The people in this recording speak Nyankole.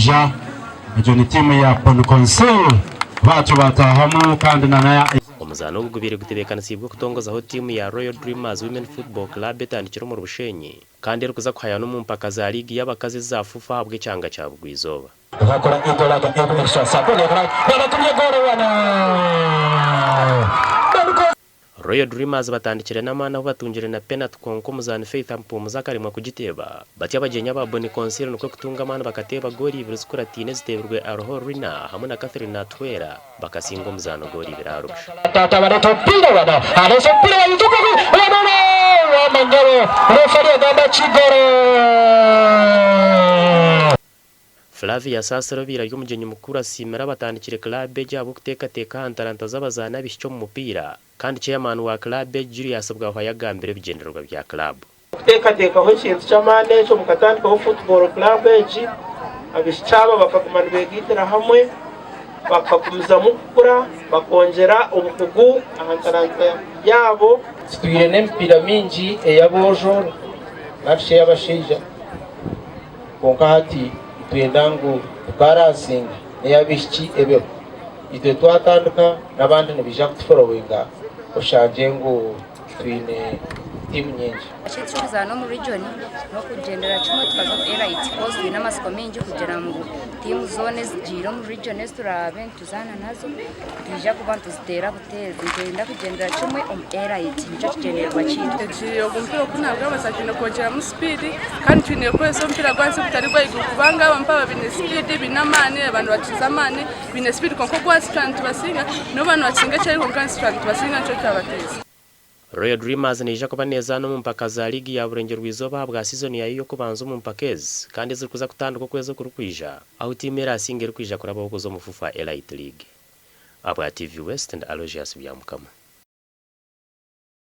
Ja egyo ni tiimu ya Bon Conseil batyo bataahamu kandi na naya. Omuzaano ogu gubaire gutebeekanisiibwe kutongozaho tiimu ya Royal Dreamers Women Football Club etandikire omuri Bushenyi kandi erikuza kuhayana omu mpaka za liigi y'abakazi eza FUFA ahabw'ekyanga kya Bugwa-izooba. Bakora egoal aga ego extra sub babakubye goal wana. Royal Dreamers batandikire n'amaani ahu batungire na penati kwonka omuzaani Faith Ampumuza akaremwa kugiteeba. Batyo abagyenyi aba Boni Consil nikwo kutunga amaani bakateeba goolo ibiri zikurataine eziteebirwe Aroho Rinah hamwe na Catherine Natuhwera bakasinga omuzaano goolo ibiri ahari busha. Flavia Saasira obaire ari omugyenyi mukuru asiimire abatandikire club egi ahabw'okuteekateeka aha ntaranta z'abazaani abaishiki omu mupiira kandi chairman wa club egi Julius Bwahwa yagambire ebigyendererwa bya club. Okuteekateekaho ekintu ky'amaani ekyo mukatandikaho football club egi, abaishiki aba bakaguma nibegaitira hamwe bakagumizamu kukura bakongyera obukugu aha ntaranta yaabo. Tutwire n'emipiira mingi ey'aboojo narishi ey'abashaija. Kwonka hati nitwenda ngu tubaransinge n'ey'abaishiki ebeho. Itwe twatandika n'abandi nibaija kutuforowinga oshangye ngu twine tiimu nyingi. Eki turikuzaana omu region n'okugyendera kimwe tukaza omu elite coz twine amatsiko maingi kugira ngu tiimu zoona ezigiire omu region ezi turaabe nituzaana nazo nitwija kuba nituziteera buteezi. Nitwenda kugyendera kimwe omu elite nikyo kigyendererwa kyaitu. Egi ogu mupiira oku nagurabaza twine kwongyeramu sipiidi kandi twine kukoresa omupiira gw'ahansi gutari gw'ahaiguru kubanga aba mpaaba baine sipiidi baine amaani aba nibakiza amaani baine sipiidi kwonka ogw'ahansi twaba nitubasinga nabo baaba nibakisinga eky'ahaiguru kwonka itwe twaba nitubasinga nikyo twabateeza. Royal Dreamers neija kuba neezaana omu mpaka za liigi ya Burengyerwa-izooba ahabwa sizoni yaayo y'okubanza omu mpaka ezi kandi ezirikuza kutandika okwezi okurikwija ahu tiimu eraasinge erikwija kurabaho kuza omu FUFA Elite League. Ahabwa TV West ndi Aloysius Byamukama.